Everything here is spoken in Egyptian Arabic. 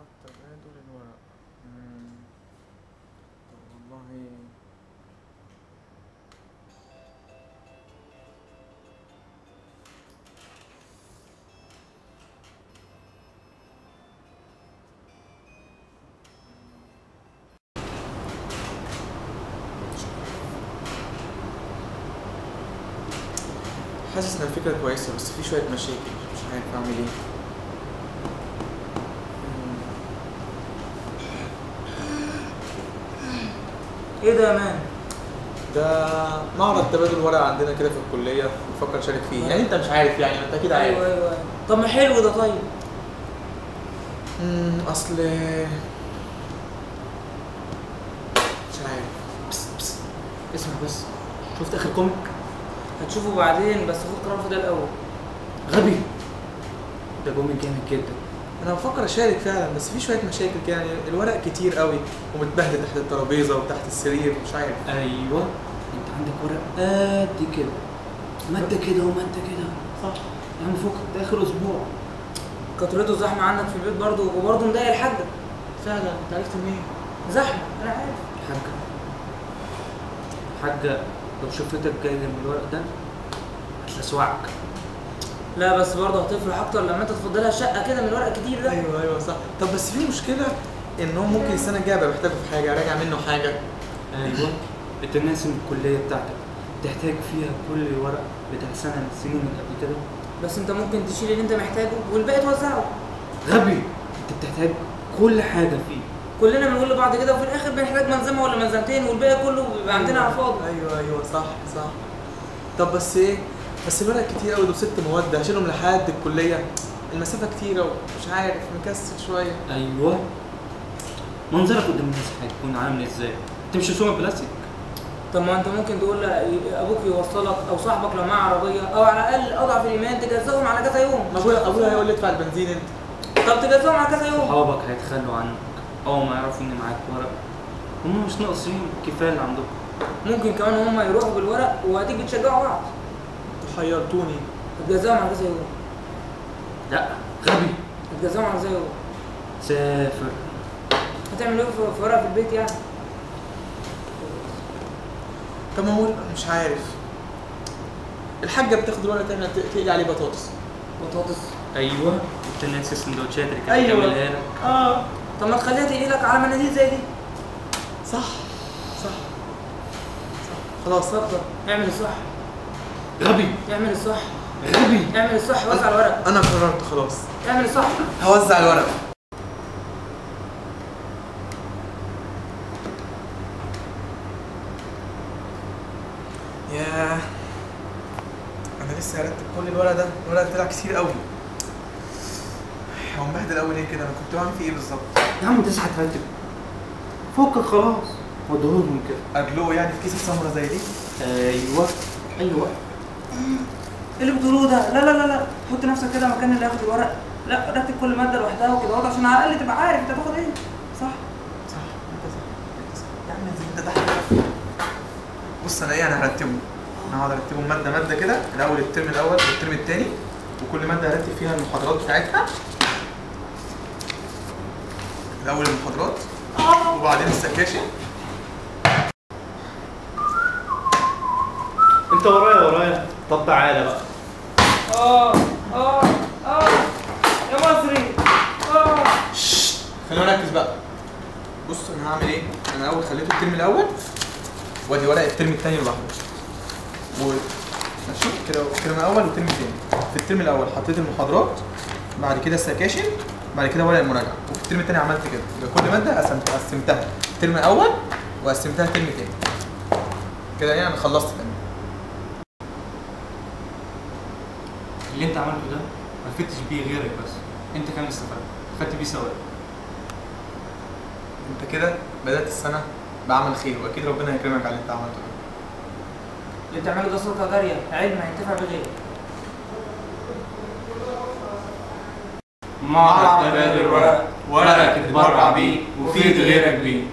معرض تبادل الورق. طب والله حاسس ان الفكرة كويسة، بس في شوية مشاكل مش عارف اعمل ايه. ايه ده يا مان؟ ده معرض تبادل ورق عندنا كده في الكلية، بفكر اشارك فيه. يعني انت مش عارف يعني، ما انت اكيد عارف. ايوه ايوه. طب ما حلو ده. طيب اصل مش عارف. بس بس اسمع بس، شفت اخر comic؟ هتشوفه بعدين، بس خد قرار في ده الاول. غبي، ده comic جامد جدا. انا بفكر اشارك فعلا، بس في شوية مشاكل كده يعني، الورق كتير قوي ومتبهدل تحت الترابيزة وتحت السرير، مش عارف. ايوه انت عندك ورق قد كده، مادة كده ومادة كده. صح يا عم، فوق ده اخر اسبوع. كترته زحمة عندك في البيت برضه، وبرضه مضايق الحاجة. فعلا انت عرفت منين؟ زحمة، انا عارف. الحاجة الحاجة لو شفتك جاي من الورق ده هتلسوعك. لا بس برضه هتفرح اكتر لما انت تفضلها شقه كده من الورق كتير ده. ايوه ايوه صح. طب بس في مشكلة ان هو ممكن السنة الجاية ابقى محتاجه في حاجة، راجع منه حاجة. ايوه انت ناسي ان الكلية بتاعتك تحتاج فيها كل ورق بتاع سنة من السنين اللي قبل كده. بس انت ممكن تشيل اللي انت محتاجه والباقي توزعه. غبي، انت بتحتاج كل حاجة فيه. كلنا بنقول لبعض كده، وفي الاخر بنحتاج ملزمة ولا ملزمتين والباقي كله بيبقى عندنا على الفاضي. ايوه ايوه صح صح. طب بس ايه، بس الورق كتير قوي، دول 6 مواد هشيلهم لحد الكلية، المسافة كتيرة ومش عارف، مكسل شوية. ايوه منظرك قدام الناس هيكون عامل ازاي؟ تمشي سوق بلاستيك. طب ما انت ممكن تقول لابوك يوصلك، او صاحبك لو معاه عربية، او على الاقل اضعف الايمان تجزئهم على كذا يوم. ما ابويا هيقول لي ادفع البنزين انت. طب تجزئهم على كذا يوم. صحابك هيتخلوا عنك اول ما يعرفوا ان معاك ورق، هم مش ناقصين، كفاية اللي عندهم. ممكن كمان هم يروحوا بالورق وهتيجي تشجعوا بعض. حيرتوني. هتجزئهم على كذا يوم. لا غبي، هتجزئهم على كذا يوم. سافر. هتعمل ايه في ورق في البيت يعني؟ طب ما هو مش عارف، الحاجة بتاخد الورق تعمل تقلي عليه بطاطس. بطاطس؟ ايوه انت ناسي السندوتشات اللي كانت بتعملها لك. اه طب ما تخليها تقلي لك على مناديل زي دي. صح صح صح. خلاص اتفضل اعمل الصح. غبي، اعمل الصح. غبي، اعمل الصح، وزع الورق. انا قررت خلاص، اعمل الصح، هوزع الورق. ياه انا لسه هرتب كل الورق ده، الورق طلع كتير قوي. هو مبهدل قوي ليه كده؟ انا كنت بعمل فيه ايه بالظبط؟ يا عم انت لسه هترتب، فكك خلاص ودهولهم كده. ادلقه يعني في كيسه سمرة زي دي؟ ايوه ايوه. ايه اللي بتقولوه ده؟ لا لا لا لا، حط نفسك كده مكان اللي هياخد الورق. لا رتب كل مادة لوحدها وكده اهوت، عشان على الاقل تبقى عارف انت هتاخد ايه. صح؟ صح انت صح انت صح يا عم. انزل انت تحت. بص انا ايه، انا هرتبه، انا هقعد ارتبهم مادة مادة كده، الاول الترم الاول والترم الثاني، وكل مادة هرتب فيها المحاضرات بتاعتها. الاول المحاضرات وبعدين السكاشن. انت ورايا ورايا. طب تعالى بقى. اه اه اه يا مصري. اه خلينا نركز بقى. بص انا هعمل ايه؟ انا الاول خليته الترم الاول، وادي ورق الترم الثاني لوحده. ماشي كده، الترم الاول والترم الثاني. في الترم الاول حطيت المحاضرات، بعد كده السكاشن، بعد كده ورق المراجعة. وفي الترم الثاني عملت كده، يبقى كل مادة قسمتها ترم اول وقسمتها ترم ثاني. كده يعني انا خلصت تمام. اللي انت عملته ده ما فدتش بيه غيرك، بس انت كمان استفدت، خدت بيه ثواب. انت كده بدأت السنة بعمل خير، واكيد ربنا هيكرمك على اللي انت عملته ده. اللي بتعمله ده صدقة جارية، علم هينتفع بغيره. معرض تبادل الورق، ورقك اتبرع بيه وفيد غيرك بيه.